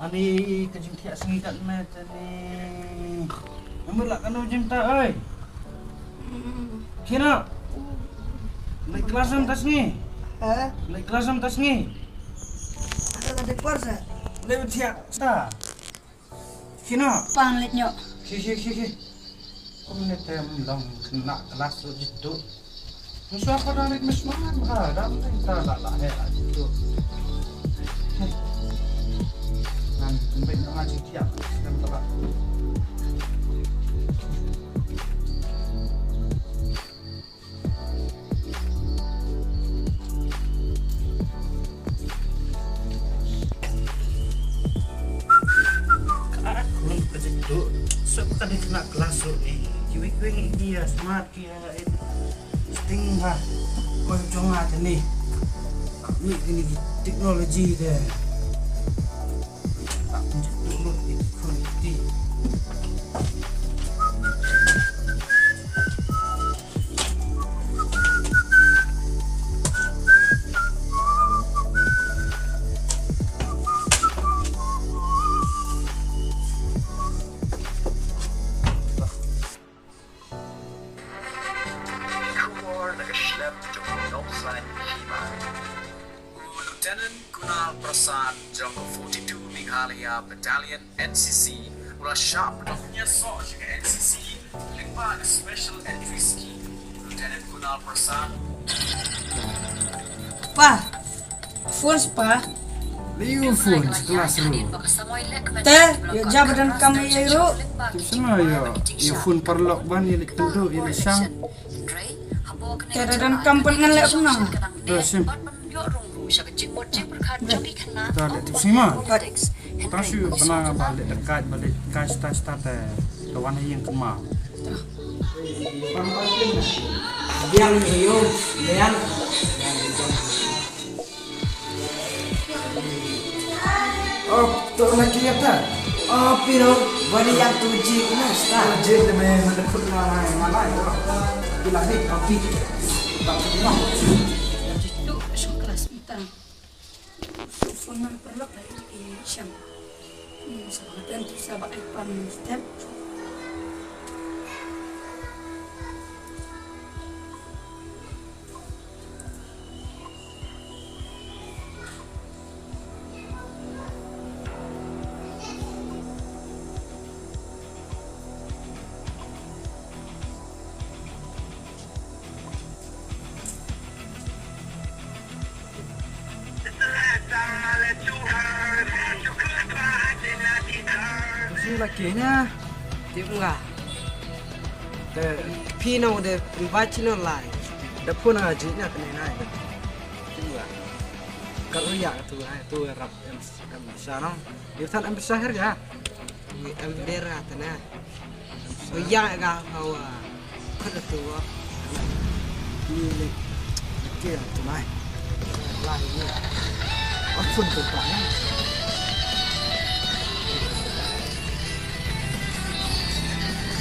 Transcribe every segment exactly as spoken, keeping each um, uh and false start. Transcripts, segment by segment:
Ani ka jingthiah sngi kat me tani. Namar la kano jingta oi. Kina. Leit klas em ta sngi. Ha? Leit klas em ta sngi. Ada ada kuasa. Leit thiah sa. Kina. Pan leit nyok. Ki ki ki ki. Kumne tem long kena klas tu jitu. Musuh apa dah leit mesman ha dah leit ta la la he jitu. Nan leit ngaji kiak. Nan telah. Ka khun ka jingduk suk ka dei kena kelas suk ni. Kiwi kiwi ni dia smart kia. Sting ha. Koi jong ha tani. Ni kini teknologi de. Khubor na ka shlem jong u nongsan hima. U Lieutenant Kunal Prasad jong ka forty-two Meghalaya Battalion N C C u la shah pynïasoh sha ka N C C lyngba ka Special Entry Scheme. U Lieutenant Kunal Prasad. Pa, phone pa. Liu phone classroom. Te, ïa jabatan kam ïa ru. Tip sma ïa, ïa phone paralok ban ïa leit tynduh ïa leit shang. Te da don kam pat ngan leh kumno. Te sim. Ta leh tip sma. Ta shu bana ba leh dekat ba leh kai sta sta te da wan ha ïing kynmaw. Biang ïa u, biang. Oh, tu na kia ta. Oh, piro, bani yang tu ji na sta. Ji de me mana pun na na na. Bila ni papi. Papi no. Ji tu shu kelas mitang. Shu phone mana perlu lagi. Sham. Hmm, sabar dan tu sabar ai pam step. Sila kenya. Tip nga. Te phi no de invite no lai. Da phone nga ji na kene nai. Tip nga. Ka ru ya tu nai tu rap em em sa no. Yu tan em sa her ya. Em der nga tena. Ru ya ga hawa. Khut tu wa. Ni le. Ke tu nai. Lai ni. Wa phone tu pa na.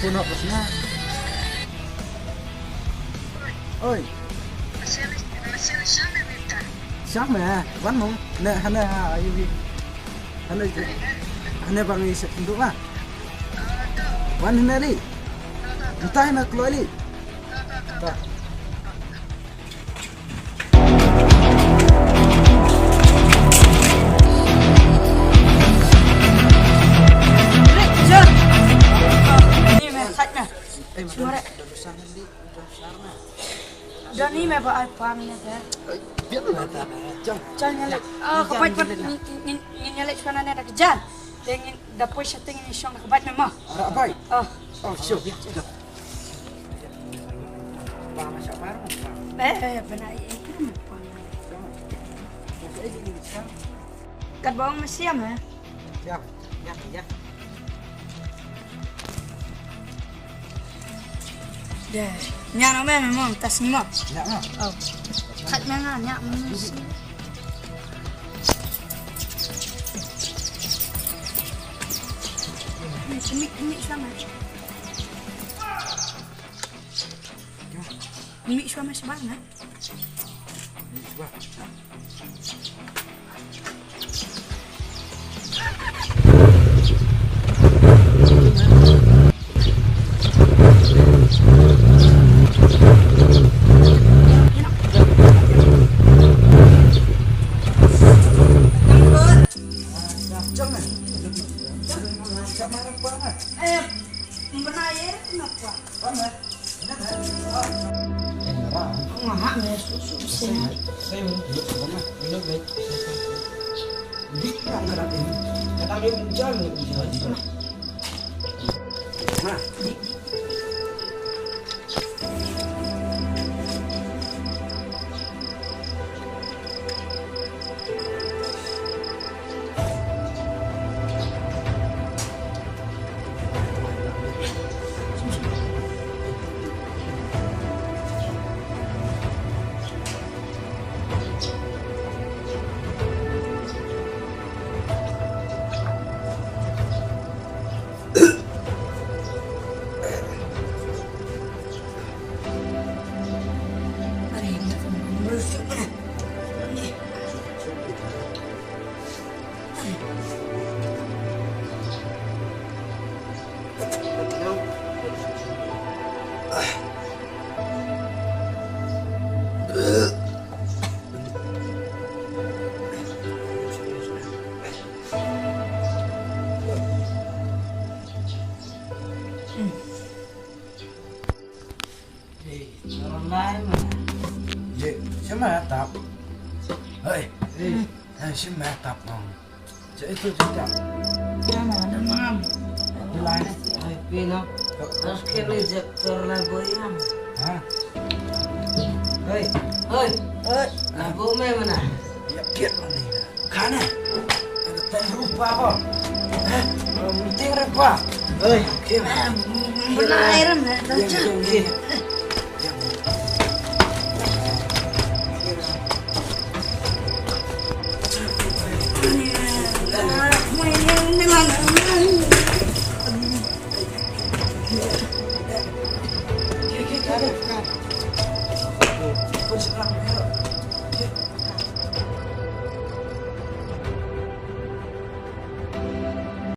Phone up na. Oi. Shang me, wan mo. Ne hane ha ayu bi. Hane hane bang ise tundu ma. Wan hane li. Entah me kloi li. Ta. Don ni me ba ai pam ne te. Biar lah ta. Jang. Jang nyale. Ah, ka bai pat ngin ngin nyale chana ne da ka jan. Te ngin da poi sha te ngin shong da ka bai me ma. Ara bai. Oh. Oh, sure. Ba ma sha bar ma. Eh, eh, bana ai ai ma. Kat bawang mesiam eh. Siam. Ya, ya. Deh, nya no me mo tas ni mo. Ya no. Oh. Kat me nga nya mo. Ni simi ni sama. Ni sama sebangat. Ni sebangat. Eh, bana ye, kenapa? Nga hak ni, su, su, sini. Hey, shim ma tap. Hey, hey, shim ma tap nong. Cha itu cha tap. Mana ada mam. Bilai. Hai pina. Terus kini jek terlalu boyang. Ha? Hey, hey. Hey. Labu me mana? Ya kit mana? Khana. Ada tang rupa ko. Ha? Penting rupa. Hey, kit. Mana air mana? Yang tinggi.